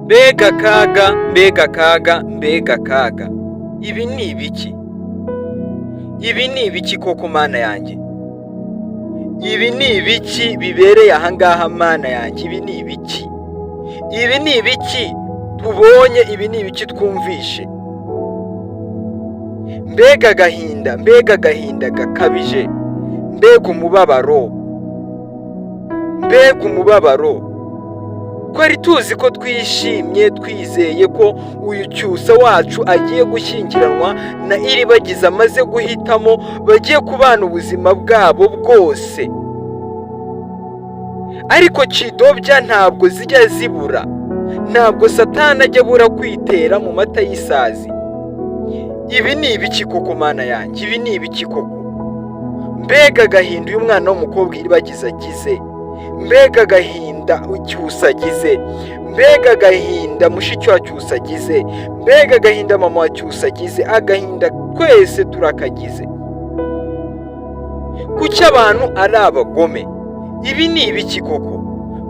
Mbega akaga, mbega akaga, mbega akaga! Ibi ni ibiki? Ibi ni ibiki koko, Mana yanjye? Ibi ni ibiki bibereye ahangaha, Mana yanjye? Ibi ni ibiki? Ibi ni ibiki tubonye? Ibi ni ibiki twumvishe? Mbega agahinda, mbega agahinda gakabije, mbega umubabaro, mbega umubabaro! Twari tuzi ko twishimye, twizeye ko uyu Cyusa wacu agiye gushyingiranwa na Iribagiza amaze guhitamo, bagiye kubana ubuzima bwabo bwose. Ariko kidobya ntabwo zijya zibura, ntabwo Satani ajya abura kwitera mu mata y'isazi. Ibi ni ibiki koko, Mana yanjye? Ibi ni ibiki koko? Mbega agahinda uyu mwana w'umukobwa Iribagiza agize, mbega agahinda Cyusa agize, mbega agahinda mushiki wa Cyusa agize, mbega agahinda mama wa Cyusa agize! Agahinda twese turakagize. Kuki abantu ari abagome? Ibi ni ibiki koko?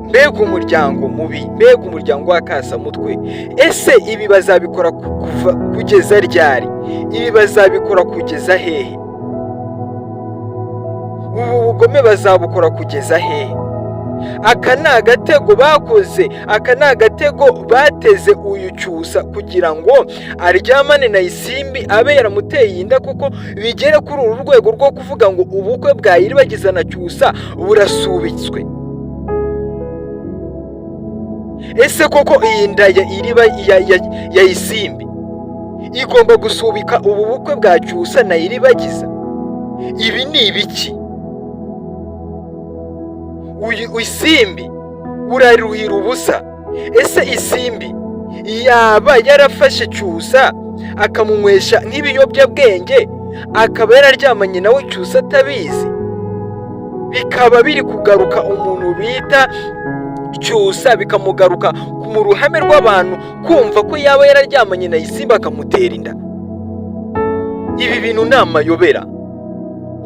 Mbega umuryango mubi, mbega umuryango w'akasamutwe! Ese ibi bazabikora kuva kugeza ryari? Ibi bazabikora kugeza hehe? Ubu bugome bazabukora kugeza hehe? Aka ni agatego bakoze, aka ni agatego bateze uyu Cyusa kugira ngo aryamane na Isimbi, abe yaramuteye inda, kuko bigere kuri uru rwego rwo kuvuga ngo ubukwe bwa Iribagiza na Cyusa burasubitswe. Ese koko iyi nda ya Iriba ya Isimbi igomba gusubika ubu bukwe bwa Cyusa na Iribagiza? Ibi ni ibiki? Uyu Isimbi uraruhira ubusa. Ese Isimbi yaba yarafashe Cyusa akamunywesha nk'ibiyobyabwenge, akaba yararyamanye nawe Cyusa atabizi, bikaba biri kugaruka umuntu bita Cyusa, bikamugaruka mu ruhame rw'abantu kumva ko yaba yararyamanye na Isimbi akamutera inda? Ibi bintu ni amayobera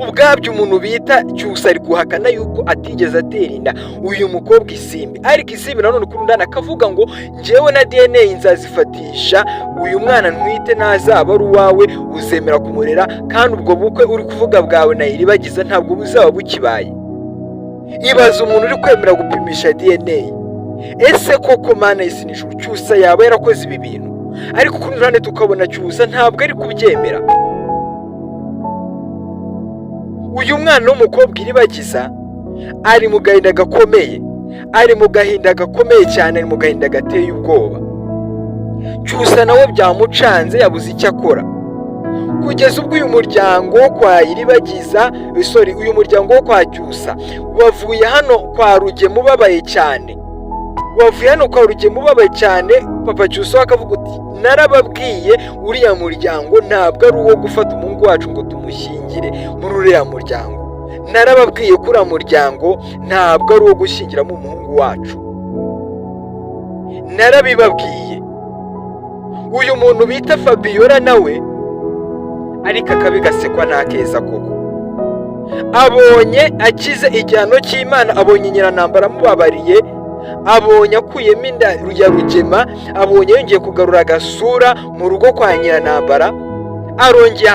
ubwabyo. Umuntu bita Cyusa ari guhakana yuko atigeze atera inda uyu mukobwa Isimbi, ariko Isimbi nanone kuri undana akavuga ngo njyewe na DNA nzazifatisha, uyu mwana ntwite ntazaba ari uwawe, uzemera kumurera, kandi ubwo bukwe uri kuvuga bwawe na Iribagiza ntabwo buzaba bukibaye. Ibaza umuntu uri kwemera gupimisha DNA. Ese koko, Mana y'isi n'ijuru, Cyusa yaba yarakoze ibi bintu? Ariko ku rundi ruhande tukabona Cyusa ntabwo ari kubyemera. Uyu mwana w'umukobwa Iribagiza ari mu gahinda gakomeye, ari mu gahinda gakomeye cyane, ari mu gahinda gateye ubwoba. Cyusa nawe byamucanze, yabuze icyo akora, kugeza ubwo uyu muryango wo kwa Iribagiza, sorry, uyu muryango wo kwa Cyusa wavuye hano kwa Rugema ubabaye cyane, wavuye hano kwa Rugema ubabaye cyane. Papa Cyusa we akavuga uti: "Narababwiye, uriya muryango ntabwo ari uwo gufata umuhungu wacu ngo tumushyingire muri uriya muryango. Narababwiye ko uriya muryango ntabwo ari uwo gushyingiramo umuhungu wacu, narabibabwiye." Uyu muntu bita Fabiola nawe ariko akabi gasekwa nta koko. Abonye akize igihano cy'Imana, abonye Nyiranambara amubabariye, abonye akuyemo inda ya Rugema, abonye yongeye kugarura agasura mu rugo kwa Nyiranambara, arongeye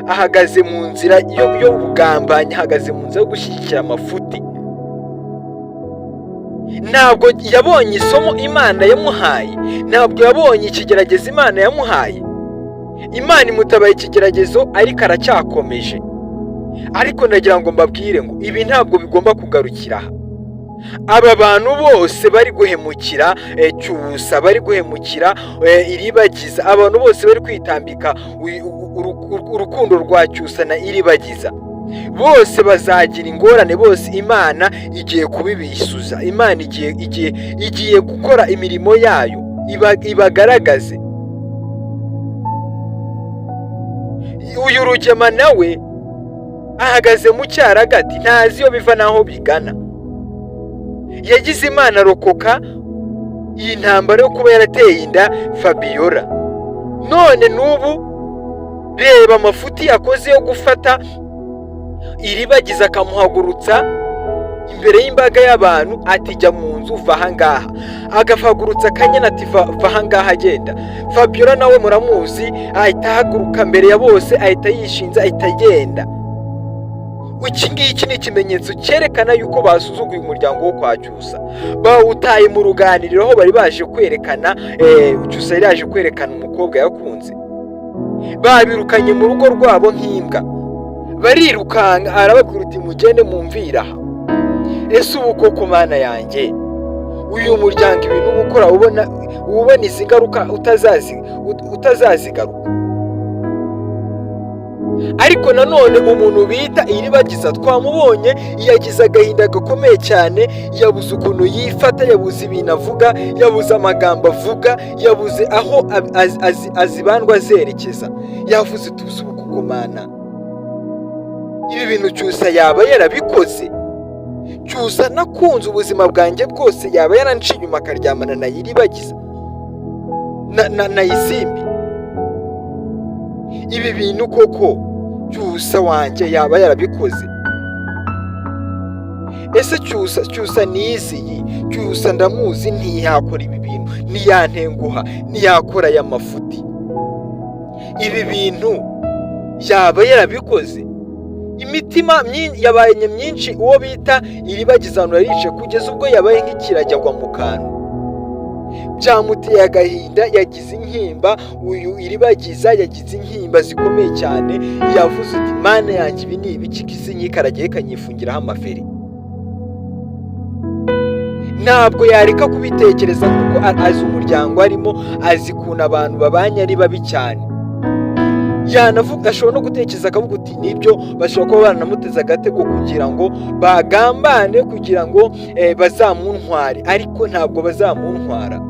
ahagaze mu nzira y'ubugambanyi, ahagaze mu nzira yo gushyigikira amafuti. Ntabwo yabonye isomo Imana yamuhaye, ntabwo yabonye ikigeragezo Imana yamuhaye. Imana imutabaye ikigeragezo, ariko aracyakomeje. Ariko ndagira ngo mbabwire ngo ibi ntabwo bigomba kugarukira aha. Aba bantu bose bari guhemukira Cyusa, bari guhemukira Iribagiza, abantu bose bari kwitambika urukundo rwa Cyusa na Iribagiza, bose bazagira ingorane. Bose Imana igiye kubibisuza. Imana igiye gukora imirimo yayo ibagaragaze. Uyu Rugema nawe ahagaze mu cyaragati, ntazi iyo biva n'aho bigana. Yagize Imana arokoka iyi ntambara yo kuba yarateye inda Fabiola, none n'ubu reba amafuti yakoze yo gufata Iribagiza akamuhagurutsa. Imbere y'imbaga y'abantu ati: "Jya mu nzu, va ahangaha." Agafagurutsa Akanyana ati: "Va ahangaha, agenda." Fabiola nawe muramuzi, ahita ahaguruka mbere ya bose, ahita yishinze, ahita agenda. Iki ngiki ni ikimenyetso cyerekana yuko basuzuguye umuryango wo kwa Cyusa, bawutaye mu ruganiriro aho bari baje kwerekana, Cyusa yari yaje kwerekana umukobwa yakunze. Babirukanye mu rugo rwabo nk'imbwa, barirukanka. Arababwira uti: "Mugende, mumvira aha." Ese ubu koko, Mana yanjye, uyu muryango ibintu gukora ubona izi ngaruka utazazigaruka? Ariko nanone umuntu bita Iribagiza twamubonye, yagize agahinda gakomeye cyane, yabuze ukuntu yifata, yabuze ibintu avuga, yabuze amagambo avuga, yabuze aho azibandwa azerekeza. Yavuze: "Tuzi ubu koko Mana, ibi bintu Cyusa yaba yarabikoze? Cyusa nakunze ubuzima bwanjye bwose yaba yaranciye inyuma akaryamana na Iribagiza na Isimbi? Ibi bintu koko Cyusa wanjye yaba yarabikoze? Ese Cyusa niziyi, Cyusa ndamuzi, ntiyakora ibi bintu, ntiyantenguha, ntiyakora aya mafuti. Ibi bintu yaba yarabikoze?" Imitima yabaye myinshi. Uwo bita Iribagiza ahantu yarice kugeza ubwo yabaye nk'ikiragi, agwa mu kantu. Byamuteye agahinda, yagize intimba. Uyu Iribagiza yagize intimba zikomeye cyane. Yavuze uti: "Mana yanjye, ibi ni ibiki? Isi nyikaragiye ikanyifungiraho amaferi." Ntabwo yareka kubitekereza kuko azi umuryango arimo, azi ukuntu abantu babanye ari babi cyane. Yanavuga, ashobora no gutekereza akavuga uti: "Nibyo, bashobora kuba baranamuteze agatego kugira ngo bagambane, kugira ngo bazamuntware, ariko ntabwo bazamuntwara."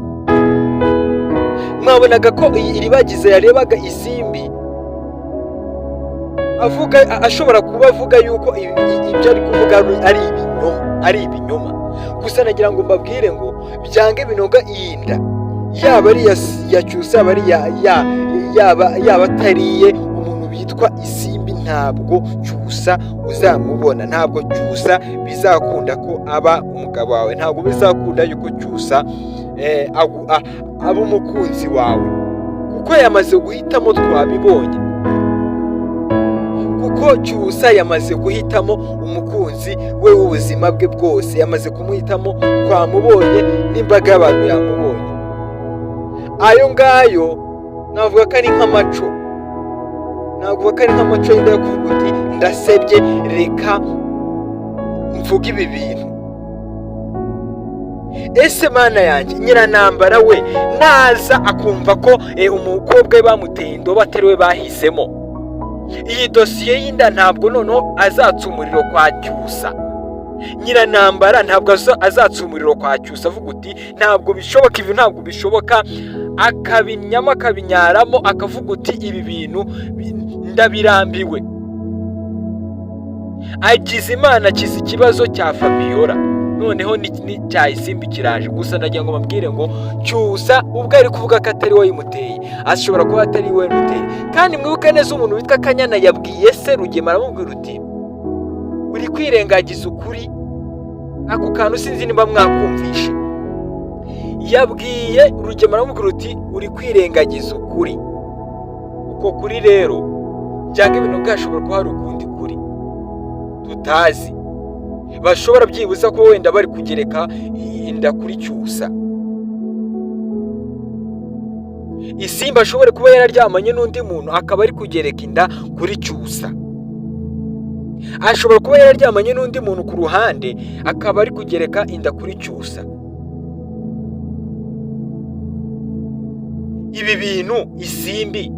Mwabonaga ko iyi Iribagiza yarebaga Isimbi avuga, ashobora kuba avuga yuko ibyo ari kuvuga ari ibinyoma, ari ibinyoma. Gusa nagira ngo mbabwire ngo byange binoga, iyi nda yaba ari iya Cyusa, yaba ari yaba atariye umuntu bitwa Isimbi, ntabwo Cyusa uzamubona, ntabwo Cyusa bizakunda ko aba umugabo wawe, ntabwo bizakunda yuko Cyusa aba umukunzi wawe, kuko yamaze guhitamo. Twabibonye kuko Cyusa yamaze guhitamo umukunzi we w'ubuzima bwe bwose, yamaze kumuhitamo, twamubonye n'imbaga y'abantu yamubonye. Ayo ngayo navuga ko ari nk'amaco, navuga ko ari nk'amaco yenda yo kuvuga uti: "Ndasebye, reka mvuge ibi bintu." Ese Mana yanjye, Nyiranambara we naza akumva ko umukobwa we bamuteye indobo atari we bahisemo, iyi dosiye y'inda, ntabwo noneho azatsa umuriro kwa Cyusa? Nyiranambara ntabwo azatsa umuriro kwa Cyusa avuga uti: "Ntabwo bishoboka, ibi ntabwo bishoboka," akabinyamo, akabinyaramo, akavuga uti: "Ibi bintu ndabirambiwe." Agize Imana akiza ikibazo cya Fabiola, noneho n'icya Isimbi kiraje. Gusa nagira ngo mbabwire ngo Cyusa ubwo ari kuvuga ko atari we wayimuteye, ashobora kuba atari we wayimuteye. Kandi mwibuke neza, umuntu witwa Kanyana yabwiye se Rugema, aramubwira uti: "Uri kwirengagiza ukuri." Ako kantu sinzi niba mwakumvishe. Yabwiye Rugema, aramubwira uti: "Uri kwirengagiza ukuri." Uko kuri rero, cyangwa ibintu bwashobora kuba hari ukundi kuri tutazi, bashobora byibuze kuba wenda bari kugereka inda kuri Cyusa, Isimba ashobore kuba yararyamanye n'undi muntu akaba ari kugereka inda kuri Cyusa, ashobora kuba yararyamanye n'undi muntu ku ruhande akaba ari kugereka inda kuri Cyusa. Ibi bintu Isimbi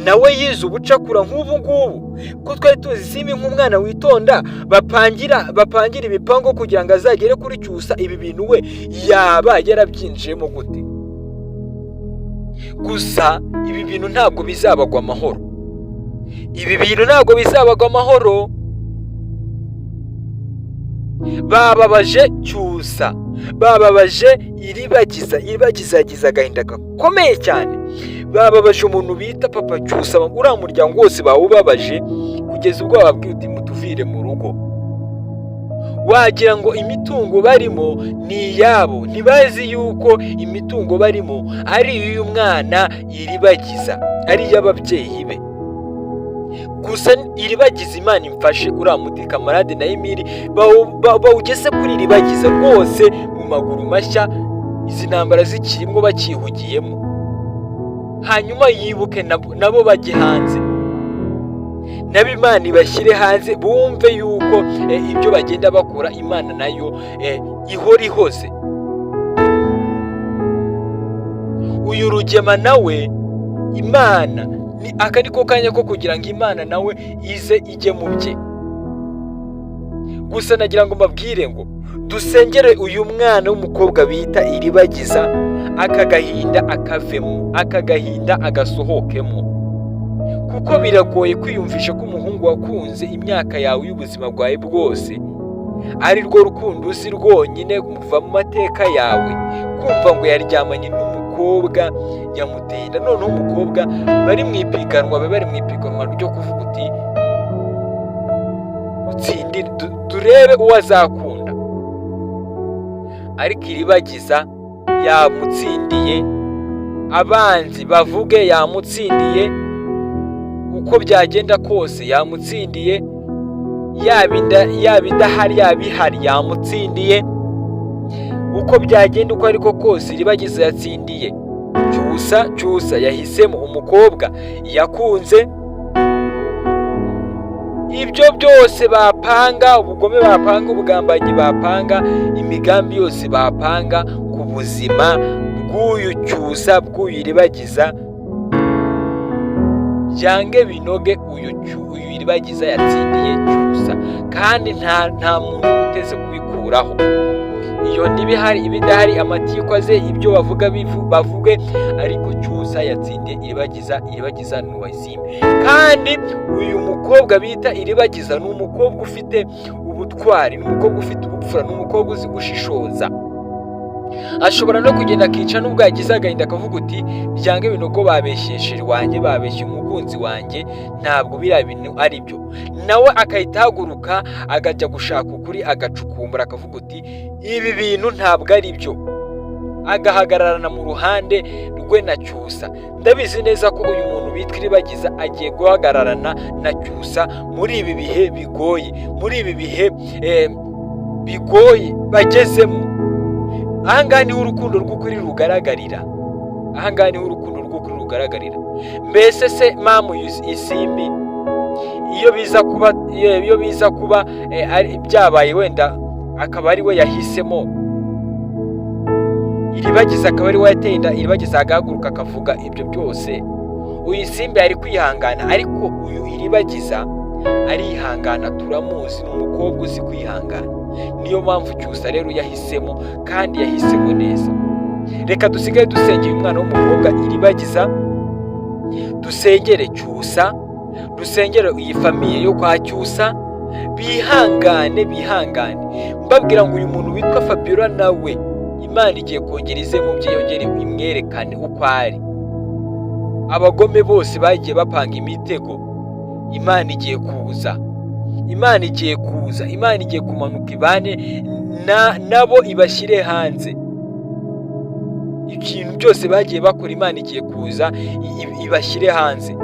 nawe yize ubucakura nk'ubu ngubu, ko twari tuzi Isimbi nk'umwana witonda, bapangira ibipangu kugira ngo azagere kuri Cyusa, ibi bintu we yaba yarabyinjiyemo gute? Gusa ibi bintu ntabwo bizabagwa amahoro, ibi bintu ntabwo bizabagwa amahoro. Bababaje Cyusa, bababaje Iribagiza, Iribagiza yagize agahinda gakomeye cyane. Bababaje umuntu bita papa Cyusa, uriya muryango wose bawubabaje kugeza ubwo bababwiye uti: "Mutuvire mu rugo." Wagira ngo imitungo barimo ni iyabo. Ntibazi yuko imitungo barimo ari iy'uyu mwana Iribagiza, ari iy'ababyeyi be. Gusa Iribagiza, Imana imfashe uriya muti Kamarade na Emili bawugeze kuri Iribagiza rwose mu maguru mashya, izi ntambara zikirimo bakihugiyemo, hanyuma yibuke nabo bajye hanze, nabo Imana ibashyire hanze, bumve yuko ibyo bagenda bakora Imana nayo ihora ihoze. Uyu Rugema nawe, Imana ni aka niko kanya ko kugira ngo Imana nawe ize ijye mu bye. Gusa nagira ngo mbabwire ngo dusengere uyu mwana w'umukobwa bita Iribagiza, aka gahinda akavemo, aka gahinda agasohokemo, kuko biragoye kwiyumvisha ko umuhungu wakunze imyaka yawe y'ubuzima bwawe bwose, ari rwo rukundo uzi rwonyine kuva mu mateka yawe, kumva ngo yaryamanye n'umukobwa yamuteye inda, noneho umukobwa bari mu ipiganwa, bari mu ipiganwa ryo kuvuga uti utsindire turebe uwo azakunda, ariko Iribagiza yamutsindiye. Abanzi bavuge yamutsindiye, uko byagenda kose yamutsindiye, yaba inda yaba idahari, yaba ihari, yamutsindiye. Uko byagenda uko ariko kose, Iribagiza yatsindiye Cyusa. Cyusa yahisemo umukobwa yakunze. Ibyo byose bapanga, ubugome bapanga, ubugambanyi bapanga, imigambi yose bapanga ku buzima bw'uyu Cyusa, bw'uyu Iribagiza, byange binoge, uyu Iribagiza yatsindiye Cyusa, kandi nta muntu uteze kubikuraho. Iyo ntibihari, ibidahari, amatiku aze, ibyo bavuga bavuge, ariko Cyusa yatsindiye Iribagiza. Iribagiza ni uwa Isimbi. Kandi uyu mukobwa bita Iribagiza ni umukobwa ufite ubutwari, ni umukobwa ufite ubupfura, ni umukobwa uzi gushishoza. Ashobora no kugenda akica n'ubwo yagize agahinda, akavuga uti byange binogo, babeshyesheje wanjye, babeshye umukunzi wanjye, ntabwo biriya bintu ari byo. Nawe agahita ahaguruka akajya gushaka ukuri, agacukumbura, akavuga uti ibi bintu ntabwo ari byo, agahagararana mu ruhande rwe na Cyusa. Ndabizi neza ko uyu muntu bitwa Iribagiza agiye guhagararana na Cyusa muri ibi bihe bigoye, muri ibi bihe bigoye bagezemo. Ahangaha niho urukundo rw'ukuri rugaragarira, ahangaha niho urukundo rw'ukuri rugaragarira. Mbese se mamu Isimbi, iyo biza kuba byabaye wenda akaba ari we yahisemo Iribagiza, akaba ari we yateye inda Iribagiza, agahaguruka akavuga ibyo byose, uyu Isimbi yari kwihangana? Ariko uyu Iribagiza arihangana, turamuzi, ni umukobwa uzi kwihangana. Niyo mpamvu Cyusa rero yahisemo, kandi yahisemo neza. Reka dusigaye dusengera umwana w'umukobwa Iribagiza, dusengere Cyusa, dusengere iyi famille yo kwa Cyusa, bihangane, bihangane. Mbabwira ngo uyu muntu witwa Fabiola nawe Imana igiye kongera ize mu bye, yongere imwerekane uko ari. Abagome bose bagiye bapanga imitego, Imana igiye kuza, Imana igiye kuza, Imana igiye kumanuka ibane nabo, ibashyire hanze ibintu byose bagiye bakora. Imana igiye kuza ibashyire hanze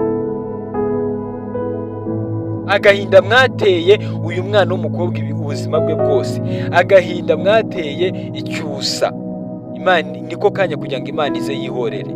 agahinda mwateye uyu mwana w'umukobwa ubuzima bwe bwose, agahinda mwateye Icyusa. Imana niko kanya kugira ngo Imana ize yihorere.